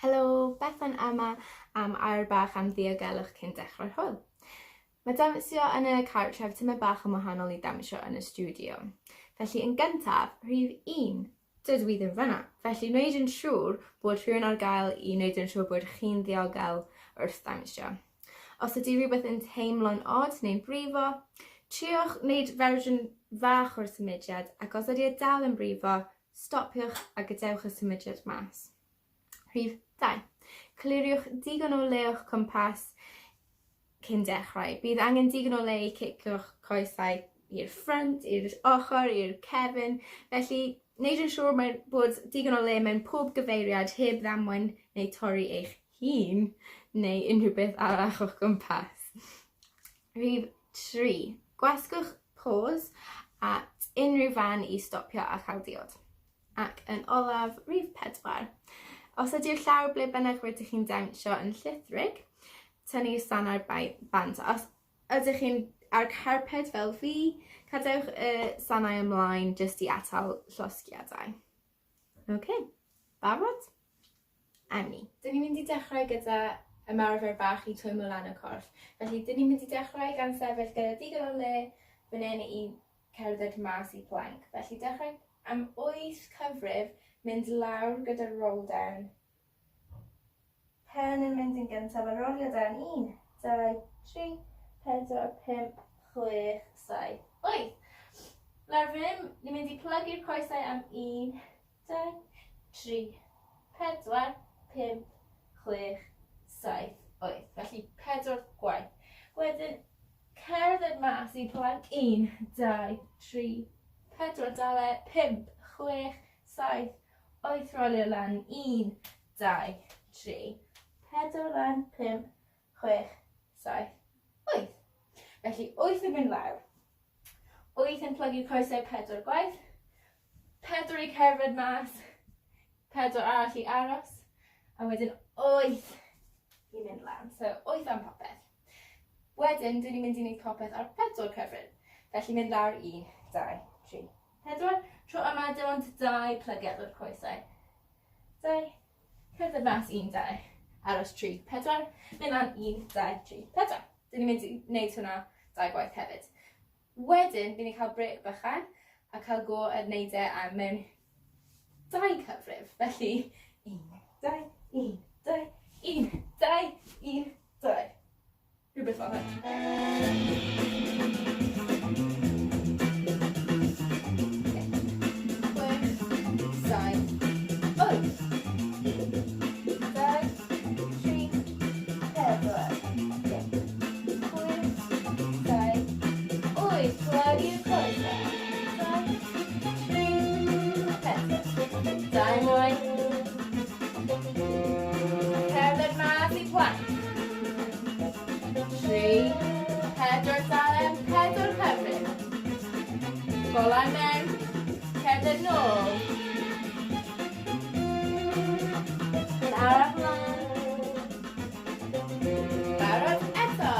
Helo, Bethan yma am air bach am ddiogelwch cyn dechrau'r hwyl. Mae dawnsio yn y cartref tymed bach yn wahanol i dawnsio yn y stiwdio. Felly yn gyntaf, rhif un, dydw i ddim fyna. Felly wneud yn siŵr bod rhywun ar gael i wneud yn siŵr bod chi'n ddiogel wrth ddawnsio. Os ydy rhywbeth yn teimlo'n od neu'n brifo, triwch wneud fersiwn fach o'r symudiad ac os ydy e dal yn brifo, stopiwch a gadewch y symudiad mas. Rhif 2. Cliriwch digon o le o'ch cwmpas cyn dechrau. Bydd angen digon o le i cicio'ch coesau i'r ffrynt, i'r ochr, i'r cefn. Felly, wneud yn siŵr mae bod digon o le mewn pob gyfeiriad heb ddamwain neu torri eich hun neu unrhyw beth arall o'ch gwmpas. Rhif 3. Gwasgwch pause at unrhyw fan i stopio a chael diod. Ac yn olaf, rhif 4. Os ydy'r llawr ble bynnag rydych chi'n dawnsio yn llithrig, tynnu sanau'r bant. Os ydych chi'n ar carped fel fi, cadewch y sanau ymlaen jyst i atal llosgiadau. OK, barod? Awn ni. Dyn ni'n mynd i dechrau gyda ymarfer bach i twymo lan y corff. Felly, dyn ni'n mynd i dechrau gan sefyll gyda digon o le fan hyn i cerdded mas i plank. Felly, dechrau am 8 cyfrif, mynd lawr gyda roll down. Pen yn mynd yn gyntaf a rolio down. 1, 2, 3, 4, 5, 6, 7, 8. Lawr fan hyn, ni'n mynd i plygu'r coesau am 1, 2, 3, 4, 5, 6, 7, 8. Felly 4 gwaith. Wedyn, cerdded mas i plank. 1, 2, 3, 4, dale, 5, 6, 7, 8 rolio lan. 1, 2, 3, 4 lan, 5, 6, 7, 8. Felly 8 yn mynd lawr. 8 yn plygu coesau 4 gwaith. 4 i cerdded mas. 4 arall i aros. A wedyn 8 i mynd lan. So 8 am popeth. Wedyn, dyn ni'n mynd i wneud popeth ar 4 cyfrif. Felly mynd lawr 1, 2, 3, 4. Tro yma, dim ond 2 plygiad o'r coesau. 2, cerdded mas 1, 2, aros 3, 4, mynd lan 1, 2, 3, 4. Dyn ni'n mynd i wneud hwnna dau gwaith hefyd. Wedyn, bydd ni'n cael brêc bychan a cael go ar wneud e am mewn dau cyfrif. Felly, 1, 2, 1, 2, 1, 2, 1, 2. Rhywbeth fel hyn. Dau mwy. Cerdded mas i plank. 3, 4 dalen, 4 cyfrif. Golau mewn, cerdded nôl. Yn araf lan. Barod eto.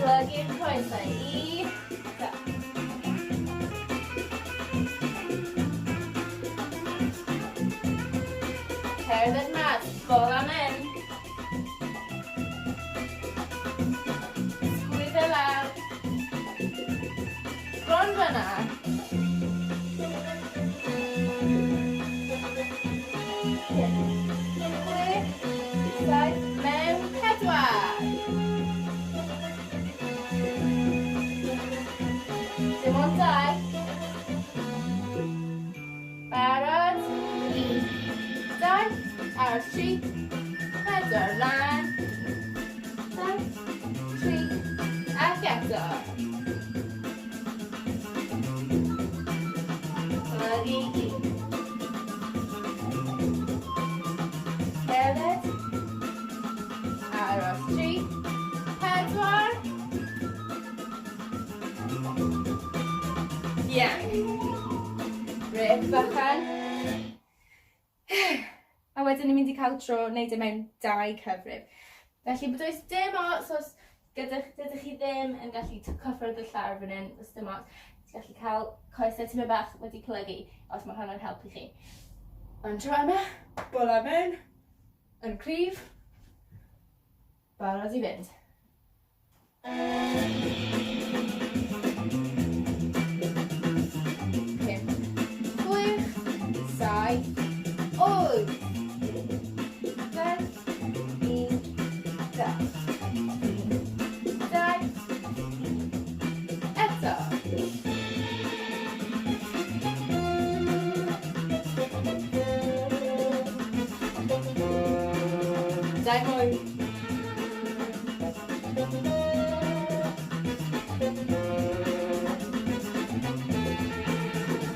Plygu'r coesau i. Cerdded mas, gola mewn. Sgwyddo e lawr. Bron fyna. 5, 6, 7, mewn pedwar. Dim ond dau. Barod. Un, dau, aros tri, pedwar, lan. Dau, tri, ac eto. Plygu un. Cerdded. Aros tri, pedwar. Iawn. Brêc bychan. A wedyn ni'n mynd i cael tro wneud e mewn dau cyfrif. Felly bod oes dim ots os... Gyda, dydych chi ddim yn gallu cyffwrdd y llawr fan hyn, os dim ots. Ti'n gallu cael coesau tymed bach wedi plygu, os mae hwnna'n helpu chi. Ond tro yma, bola mewn, yn cryf, barod i fynd. 5, 6, 7, 8. 2, 1, 2, 1, 2, 1. Eto. Dau mwy.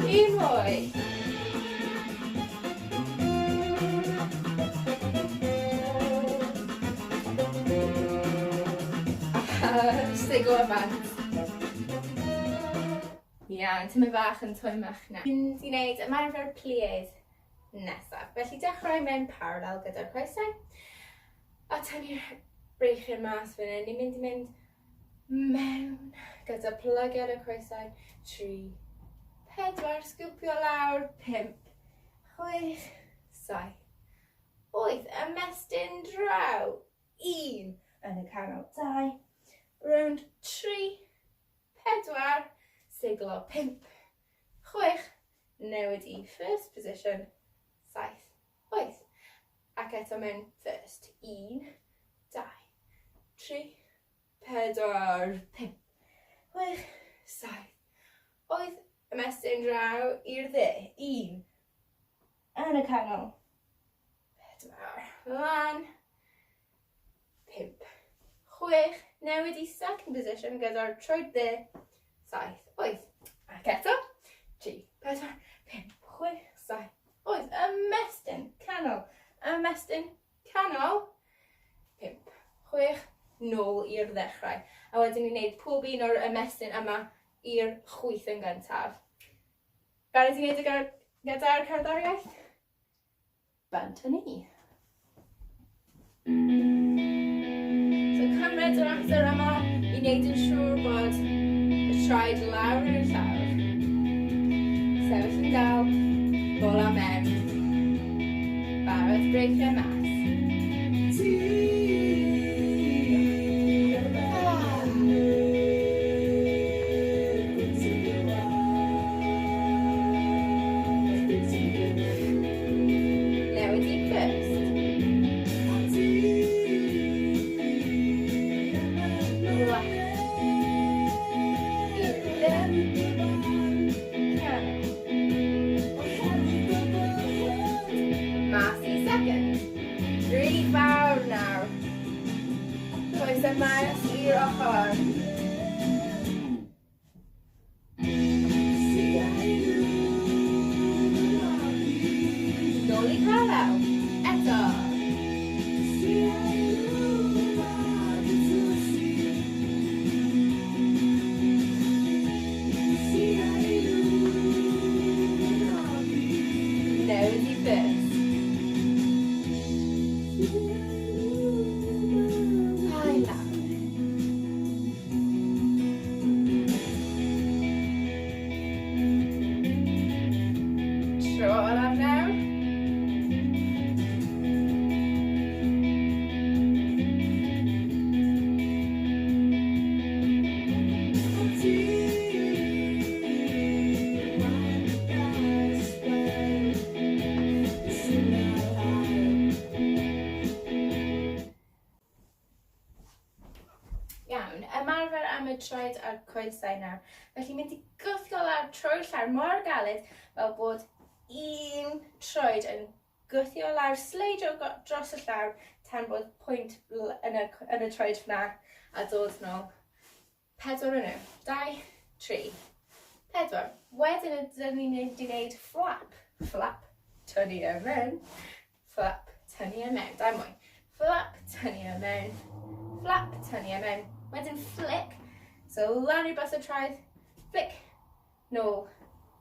Un mwy. Siglo bant. Iawn, tymed bach yn twymach nawr. Mynd i wneud ymarfer plied nesaf. Felly dechrau mewn paralel gyda'r coesau. A tynnu'r breichiau mas fan hyn. Ni'n mynd i mynd mewn gyda plygiad y coesau. 3, 4, sgwpio lawr, 5, 6, 7, 8, ymestyn draw, 1, yn y canol, 2, rownd 3, 4, siglo 5, 6, newid i first position, 7, 8. Ac eto mewn first. 1, 2, 3, 4, 5, 6, 7, 8. Ymestyn draw i'r dde. 1, yn y canol. 4, lan. 5, 6, newid i second position gyda'r troed dde. 7, 8. Ac eto. 3, 4, 5, 6, 7, 8. Ymestyn, canol. Ymestyn, canol. 5, 6, nôl i'r ddechrau. A wedyn ni'n gwneud pob un o'r ymestyn yma i'r chwith yn gyntaf. Barod i wneud y gyda'r cerddoriaeth? Bant â ni. So cymryd yr amser yma i wneud yn siŵr bod y traed lawr i'r llawr. Sefyll yn dal, bola mewn. Barod breichiau mas. Newid i first. Left. I'r dde. Canol. Mas i second. Rili fawr nawr. Coesau mas i'r ochr. Nôl i parallel. Eto. Newid i first. A i lawr. Tro olaf nawr. Iawn, ymarfer am y troed a'r coesau nawr. Felly mynd i gwthio lawr trwy'r llawr mor galed fel bod un troed yn gwthio lawr, sleidio dros y llawr tan bod pwynt yn y, yn y troed fyna a dod nôl. Pedwar yn nhw. 2, 3, 4. Wedyn ydyn ni'n mynd i wneud flap, flap, tynnu e mewn, flap, tynnu e mewn. Dau mwy. Flap, tynnu e mewn, flap, tynnu e mewn. Wedyn flick, so lan i'r bus y traed, flick, nôl,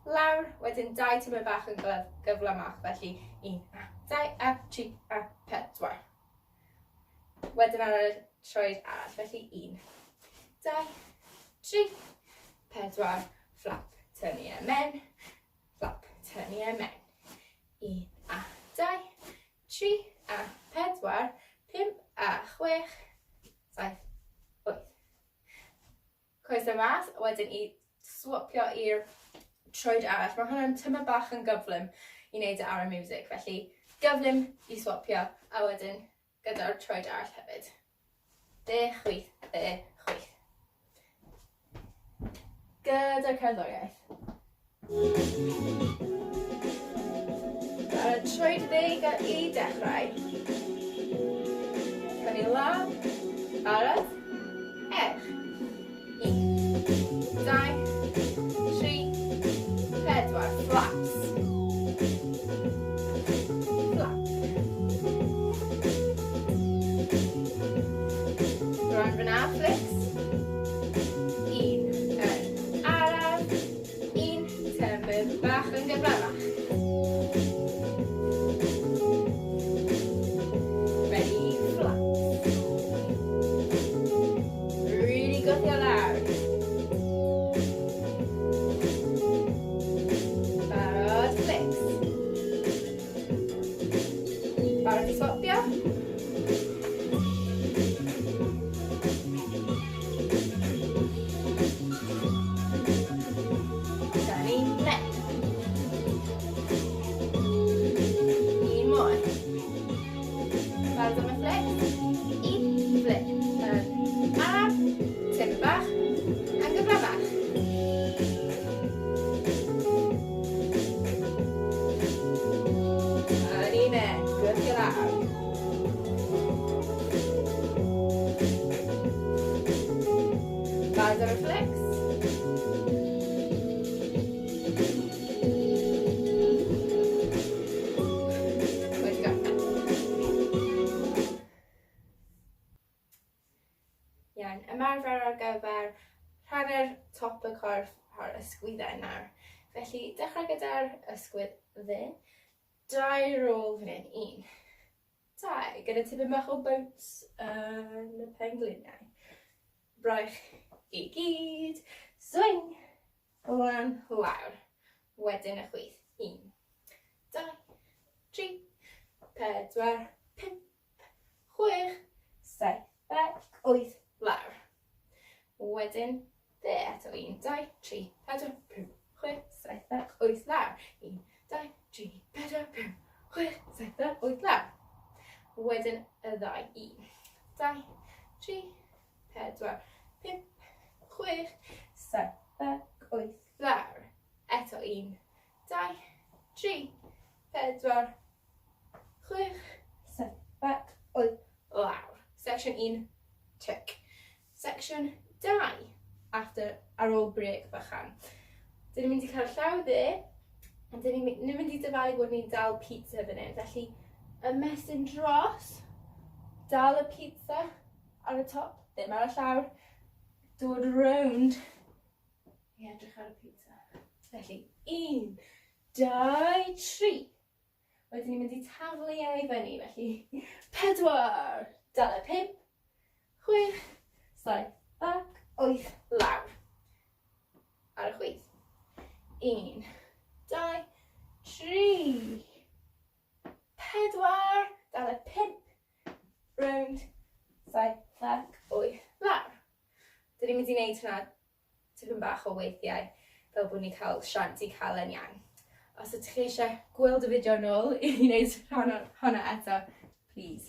lawr, wedyn dau tymed bach yn gyflymach, felly 1 a 2 a 3 a 4. Wedyn ar y Troed arall. Felly 1, 2, 3, 4, fflap, tynnu e mewn, fflap, tynnu e mewn. 1 a 2, 3 a 4, 5 a 6, 7, 8. Coesau mas, wedyn i swapio i'r troed arall. Mae hwnna'n tyma bach yn gyflym i wneud e ar y music, felly gyflym i swapio a wedyn gyda'r troed arall hefyd. Dde, chwith, dde, chwith. Gyda'r cerddoriaeth. Ar y troed dde i dechrau. Fyny lawr, arall, ewch. 1, 2, 3, 4, flaps. Flap. Rhan fyna, flicks. Un yn araf, un tymor bach yn gyflymach. Ready, flap. Really gwthio lawr. Barod, flicks. Barod i swapio? Dani, mewn. Un mwy. Barod am y flick? Un flick. Yn araf, tipyn bach, yn gyflymach. Yn un e, gwthio lawr. Barod am y flicks? Wedi gorffen. Iawn, ymarfer ar gyfer rhannu'r top y corff a'r ysgwyddau nawr. Felly, dechrau gyda'r ysgwydd dde. Dau rôl fan hyn. Un, dau. Gyda tipyn bach o bounce yn y pengliniau. Braich i gyd. Swing! Lan, lawr. Wedyn y chwith. 1, 2, 3, 4, 5, 6, 7, 8, lawr. Wedyn, dde eto. 1, 2, 3, 4, 5, 6, 7, 8, lawr. 1, 2, 3, 4, 5, 6, 7, 8, lawr. Wedyn y ddau. 1, 2, 3, 4, 5, 6, 7, 8, lawr. Eto 1, 2, 3, 4, 6, 7, 8, lawr. Section 1, tick. Section 2, after, ar ôl break bychan. Dyn ni'n mynd i cael llaw dde, a dyn ni'n mynd i dyfalu bod ni'n dal pizza fan hyn. Felly, ymestyn dros, dal y pizza ar y top, ddim ar y llawr, dod rownd i edrych ar y pizza. Felly, 1, 2, 3. Wedyn ni'n mynd i taflu e i fyny, felly 4, dal e 5, 6, 7, ac 8, lawr. Ar y chwith. 1, 2, 3, 4, dal e 5, rownd, 7, ac 8, lawr. Dyn ni'n mynd i wneud hwnna tipyn bach o weithiau fel bod ni'n cael siawns i cael e'n iawn. Os ydych chi eisiau gweld y fideo nôl i wneud rhan o hwnna eto, please.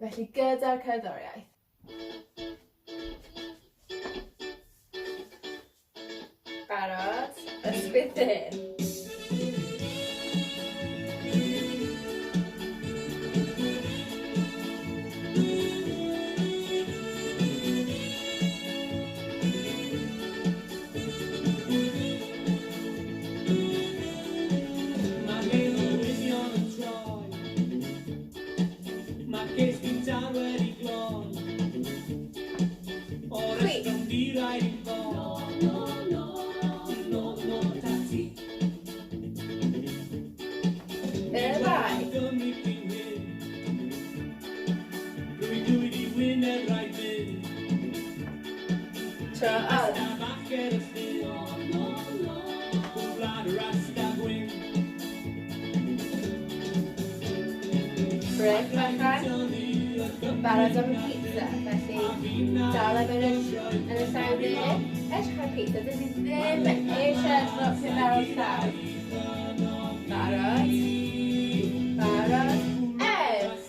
Felly gyda'r cerddoriaeth. Barod? Ysgwydd dyn. Bye. Tro olaf. Brec bychan. Barod am y pizza, felly dal am yn y, yn y llaw dde. Edrych ar pizza, dydw i ddim eisiau dropio fe o'r llaw. Barod. Barod. Ewch.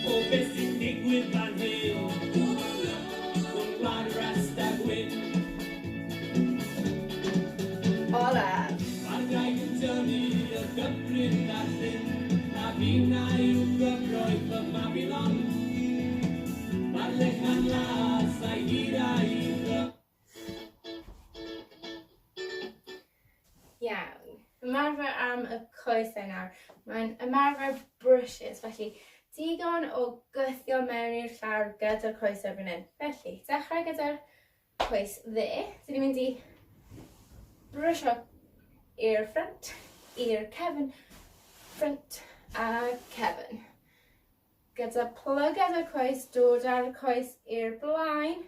O beth sy'n digwydd fan hyn Rhwng gwlad y rasta gwyn. Olaf. Mae'r graig yn tynnu y dyffryn a'r llyn, a finnau yw cyfroedd fy Mabilon. Mae'r lechan las a'i hir a'i Iawn. Ymarfer am y coesau nawr. Mae'n ymarfer brushes, felly digon o gythio mewn i'r llawr gyda'r coesau fan hyn. Felly, dechrau gyda'r coes dde. Dyn ni'n mynd i brwsio i'r ffrynt, i'r cefn, ffrynt a cefn. Gyda plygad y coes, dod â'r coes i'r blaen,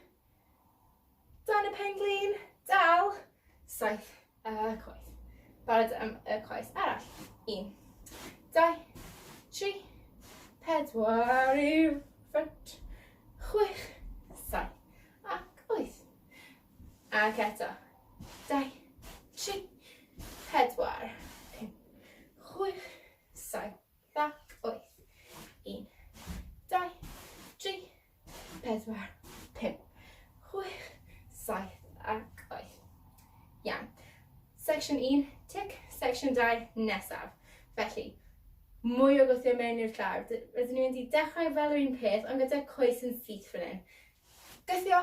dan y penglin, dal, 7 ac 8. Barod am y coes arall. 1, 2, 3, 4 i'r ffrynt, 6, 7 ac 8. Ac eto. 2, 3, 4, 5, 6, 7 ac 8. 1, 2, 3, 4, 5, 6, 7 ac 8. Iawn. Section 1, tic. Section 2, nesaf. Felly, mwy o gwthio mewn i'r llawr. Rydyn ni'n mynd i dechrau fel yr un peth, ond gyda coes yn syth fan hyn. Gythio,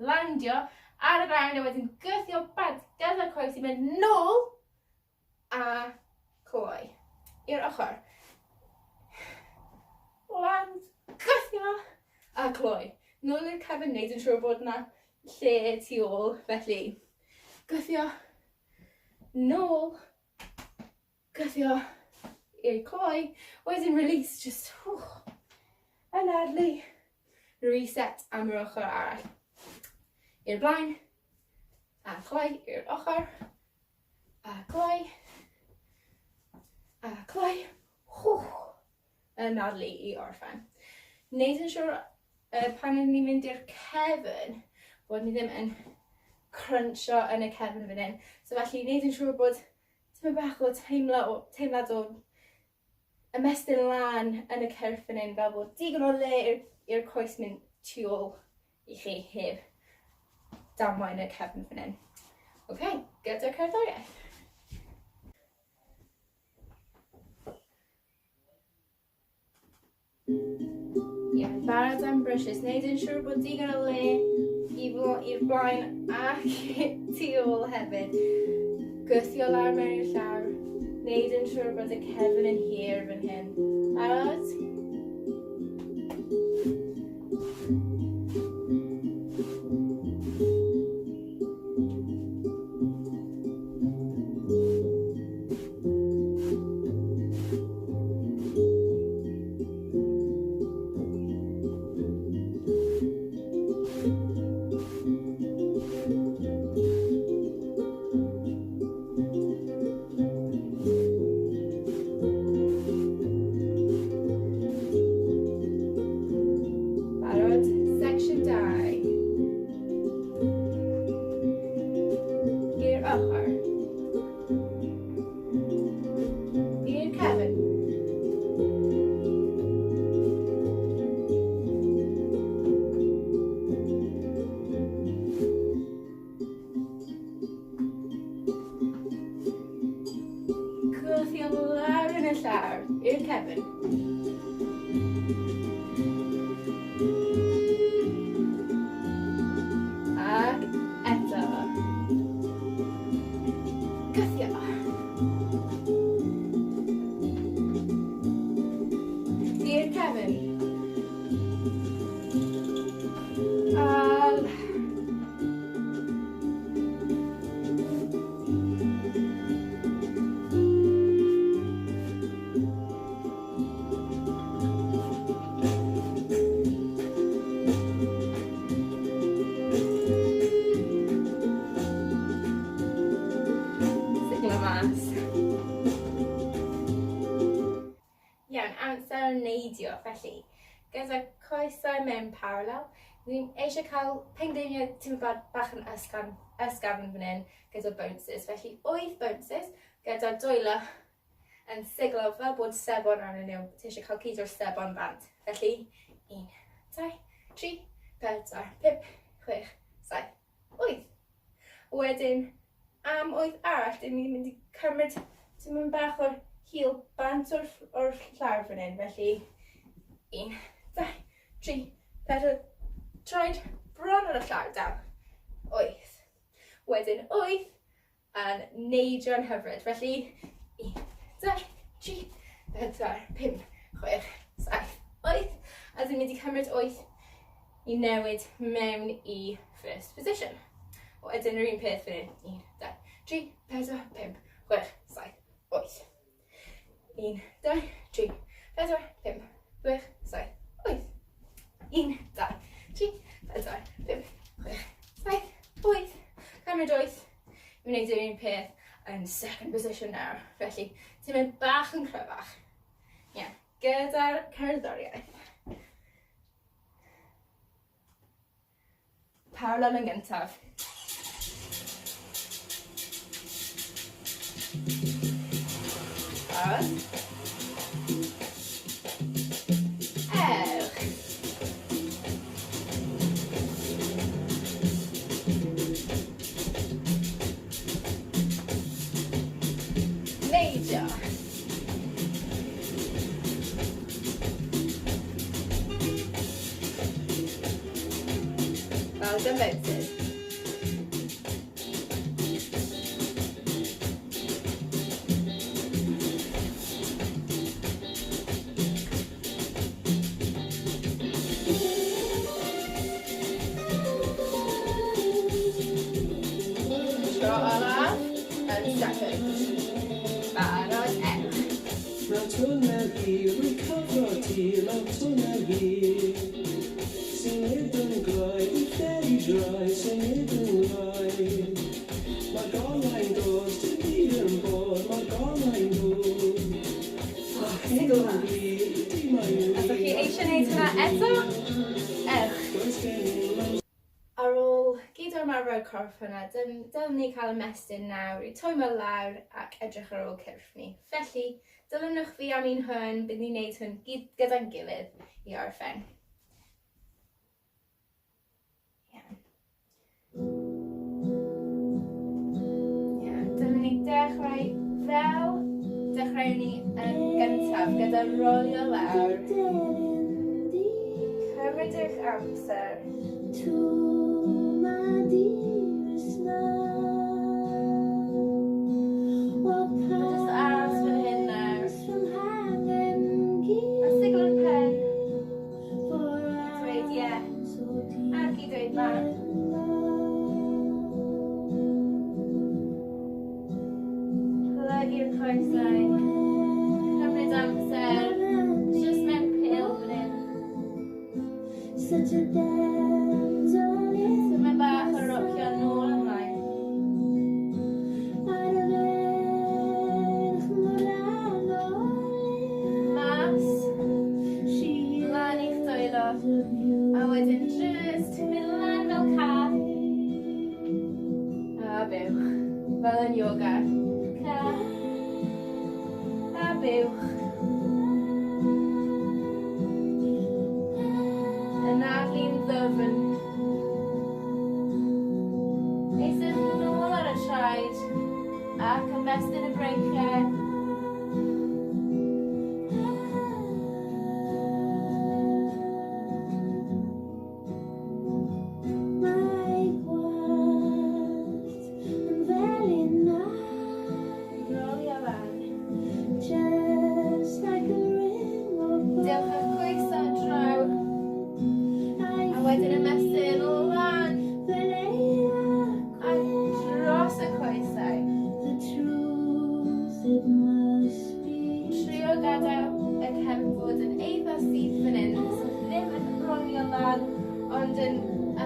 landio ar y ground a wedyn gythio bant gyda'r coes i mynd nôl a cloi i'r ochr. Land, gythio a cloi. Nôl i'r cefn, wneud yn siŵr bod yna lle tu ôl, felly gythio, nôl, gythio i'r cloi, wedyn release, just whew, anadlu, reset am yr ochr arall. I'r blaen, a cloi i'r ochr, a cloi, a cloi, whew, anadlu i orffen. Wneud yn siŵr pan ydyn ni'n mynd i'r cefn, bod ni ddim yn cruncho yn y cefn fan hyn. So felly, wneud yn siŵr bod tipyn bach o teimlo, o, teimlad o ymestyn lan yn y cyrff fan hyn, fel bod digon o le i'r coes mynd tu ôl i chi heb damwain y cefn fan hyn. Ok, gyda'r cerddoriaeth. Ie, yeah, barod am brushes. Wneud yn siŵr bod digon o le i fod i'r blaen ac tu ôl hefyd. Gwthio lawr mewn i'r llawr. Wneud yn siŵr bod y cefn yn hir fan hyn. Barod? Felly, gyda coesau mewn paralel, ni'n eisiau cael pengliniau tipyn bach yn ysgafn, ysgafn fan hyn gyda bounces. Felly, 8 bounces gyda dwylo yn siglo fel bod sebon arnyn nhw. Ti eisiau cael cyd o'r sebon bant. Felly, 1, 2, 3, 4, 5, 6, 7, 8. Wedyn, am 8 arall, dyn ni'n mynd i cymryd tipyn bach o'r heel bant o'r, or llawr fan hyn. Felly, 1, 2, 3, 4, troed bron ar y llawr dal. 8. Wedyn 8, yn neidio'n hyfryd. Felly, 1, 2, 3, 4, 5, 6, 7, 8. A dyn mynd i cymryd 8 i newid mewn i first position. Wedyn yr un peth fan hyn. 1, 2, 3, 4, 5, 6, 7, 8. 1, 2, 3, 4, 5, 6, 7, 8. 1, 2, 3, 4, 5, 6, 7, 8. Cymryd 8 i wneud yr un peth yn second position nawr. Felly, ti'n mynd bach yn cryfach. Ie, yeah, gyda'r cerddoriaeth. Parallel yn gyntaf. Barod? Ewch! Neidio. Well done, Betsy. Tro olaf, yn second. Barod, ewch. Mewn twnnel hir, rwy'n cofio tir mewn twnnel hir. Sy'n nid yn gloi, yn lle i droi, sy'n nid yn gloi. Mae'r golau'n dod, dim byd yn bod, mae'r golau'n dod. A hyn yn wir, ydy mae'n wir. Os ydych chi eisiau gwneud hynna eto, ewch. Does gen i'm amser. Ar ôl gyd o'r ymarfer corff hwnna, dylwn ni cael ymestyn nawr i twymo lawr ac edrych ar ôl cyrff ni. Felly, dilynwch fi am un hwn, bydd ni'n neud hwn gyd gyda'n gilydd i orffen. Iawn. Iawn, dylwn ni dechrau fel dechreuwn ni yn gyntaf gyda rolio lawr. Cymryd eich amser. Mae jyst aros fan hyn nawr. A siglo'r pen. Dweud ie. Ac i dweud na. Plygu'r coesau. Cymryd amser. Just mewn pil fan hyn. Symud bach o rocio nôl ymlaen. Mas. Lan i'ch dwylo. A wedyn just mynd lan fel cath. A buwch. Fel yn yoga. Cath. A buwch. Anadlu'n ddyfn. Eistedd nôl ar y traed ac ymestyn y breichiau. Rolio lan. Dewch â'ch coesau draw. A wedyn ymestyn lan a dros y coesau. Trio gadael y cefn fod yn eitha syth fan hyn, so ddim yn rolio lan, ond yn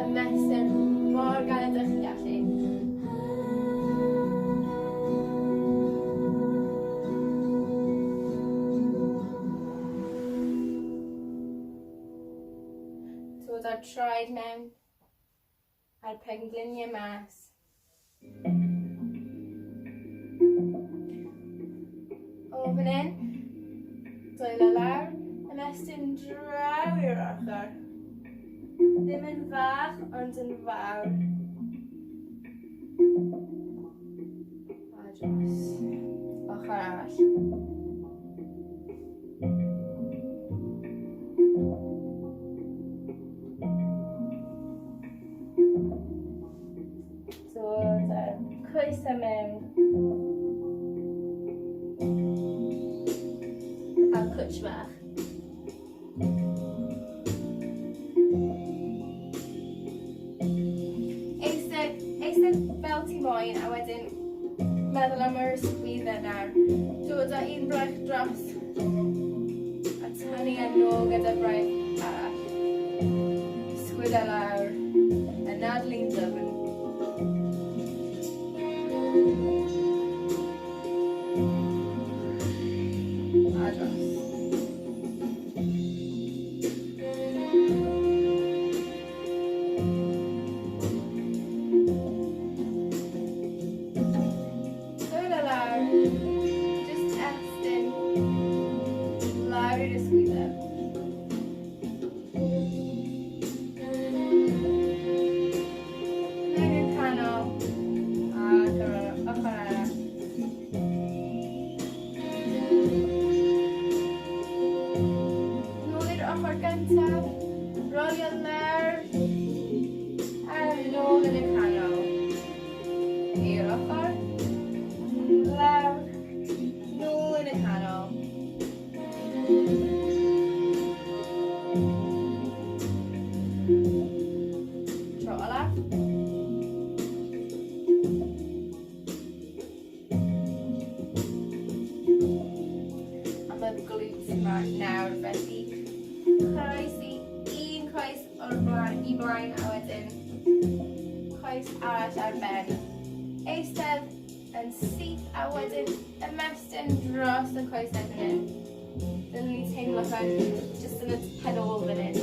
ymestyn mor galed â chi gallu. Dod â'r traed mewn a'r pengliniau mas. O fan hyn, dwylo lawr, ymestyn draw i'r ochr. Ddim yn fach, ond yn fawr. A dros. Ochr arall. Dod â'r coesau mewn. Cael cwtsh bach. Eistedd, eistedd fel ti moyn a wedyn meddwl am yr ysgwyddau nawr. Dod â un braich dros a tynnu yn ôl gyda'r braich arall. Ysgwyddau lawr, anadlu'n ddyfn. A dros. Dwylo lawr, jyst estyn lawr i'r ysgwyddau. Mewn i'r canol ac yr ochr arall. Nôl i'r ochr gyntaf, rolio lawr a nôl yn y canol. I'r ochr, lawr, nôl yn y canol. Tro olaf. A mae glutes yma nawr, felly croesi un coes o'r blaen, i blaen a wedyn coes arall ar ben. Eistedd yn syth a wedyn ymestyn dros y coesau fan hyn. Dylwn ni teimlo hwn jyst yn y pen ôl fan hyn.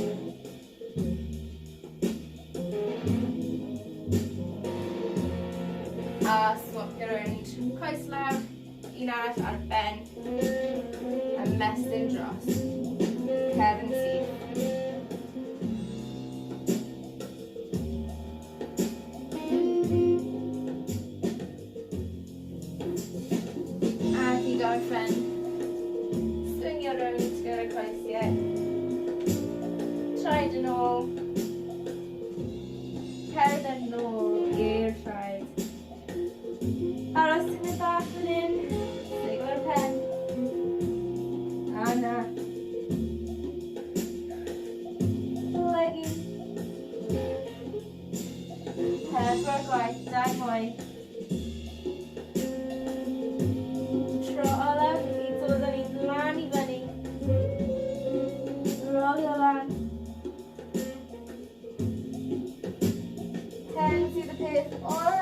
A swapio rownd. Coes lawr, un arall ar ben. Ymestyn dros. Cefn syth. Ac i gorffen, swingio rownd gyda'r coesiau. Traed yn ôl. Cerdded nôl i'r traed. Aros tipyn bach fan hyn. Siglo'r pen. A na. Plygu. Pedwar gwaith, dau mwy. Tro olaf i ddod â ni lan i fyny. Rolio lan. Pen sydd y peth orau.